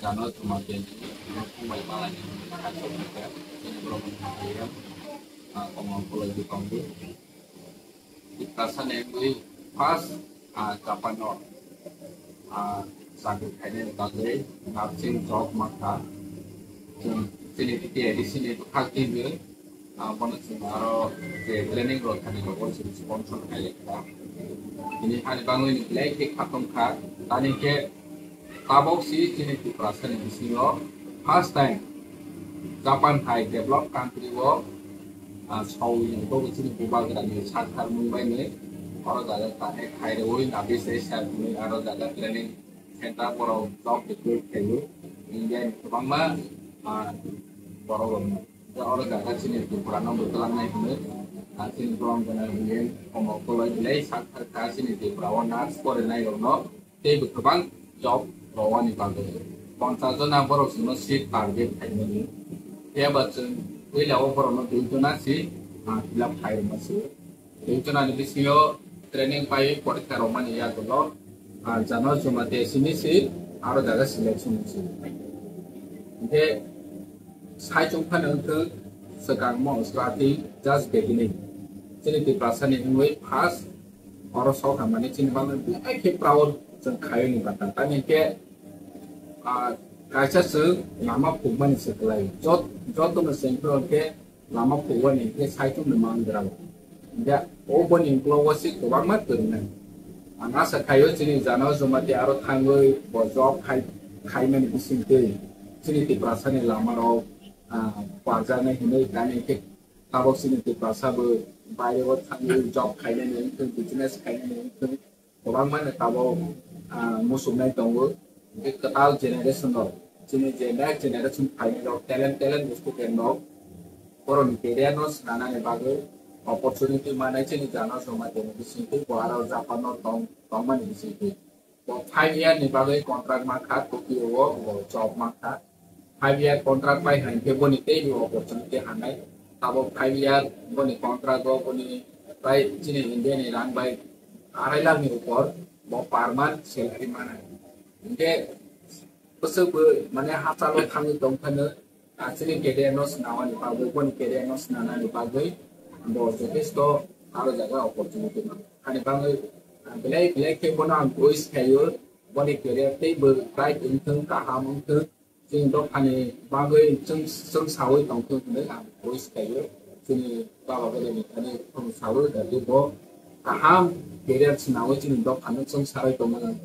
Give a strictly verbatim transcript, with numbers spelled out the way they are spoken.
Jano Jumatia ni, Khumbai Malani, Khachok Neka, Chini Borok ni Khumbai, ah, Komol Koloi Bukong Bui. Tiprasa ni bui first, ah, Japan o, ah, chakri khainani bagwi nursing job mankha. Chwng chini T T A D C ni bwkhak twi bui, ah, bono chwng aro je training rok thani rok bo chwng sponsor khailai kha. Tini hani bangwi ni belai khe khatung kha. Tani khe tabok si chini Tiprasa ni bisingo first time Japan hai develop country o, ah, sawi ni bobo chini bubagra ni sakthar mung bai ni oro jaga connect khai rwi nabi se sir ni aro jaga training center borok job recruit khaio. India ni kwbangma, ah, borok rok no. Oro jaga chini Tripura no bwtwlang nai hwnwi, ah, chini borok gana hwnwi komo koloi belai sakthar kha chini Tripura o nurse porinai rok no. Tei bo kwbang job rwani bagwi ponchas jona borok chwngno seat target khaimani. Phiya ba chwng puila o borokno dui jona si, ah, fill up khairwma si. Dui jona ni bisingo training pai porikha rwmani yagulo, ah, Jano Jumatia simi si aro jaga selection si. Hinkhe sai chwng phano wngkha swkangmo starting just beginning. Chini Tiprasa ni wngwi first oro sok hamani chini bagwi belai khe proud chwng khaio ni bata. Tamni khe, ah, kaisa chwng lama phukmani se kwlai. Jot-, jotono chwng phano khe lama phukmani khe saichung ni mangra. Hinkhe o boni uklogo se kwbangma kwrwngnai. Ang asa khaio chini Jano Jumatia aro thangwi bo job khai, khaimani bisingtwi chini Tiprasa ni lama rok, ah, barjaknai hinwi kani khe tabok chini Tiprasa bo baire o thangwi job khainani wngthung, business khainani wngthung, kwbangma ni tabok, ah, muchungnai tongo. Hinkhe kwtal generation rok, chini je next generation phainai rok, talent, talent student rok, borokni career no swnanani bagwi opportunity manai chini Jano Jumatia ni bisingtwi bo aro Japan no tong, tongmani bisingtwi. Bo five year ni bagwi contract mankha, Tokyo o bo job mankha. Five year contract pai hai khe boni teibo opportunity hanai. Tabok five year boni contract o boni bai chini India ni rang bai arai lakh ni upor bo per month salary manai. Hinkhe bwswk bo mane hachalo thangwi tongphano, ah, chini career no swnamani bagwi, boni career no swnamnani bagwi bo jothesto aro jaga opportunity mano. Hani bagwi, ah, belai belai khe bono ang wish khaio, boni career tei bo bright wngthung, kaham wngthung, chini dophani bagwi chwng, chwng sawi tongthung hwnwi ang wish khaio. Chini baba bwrwi ni thani chwng sawi da bo kaham career swnamwi chini dophano chwng sawi tongmani ang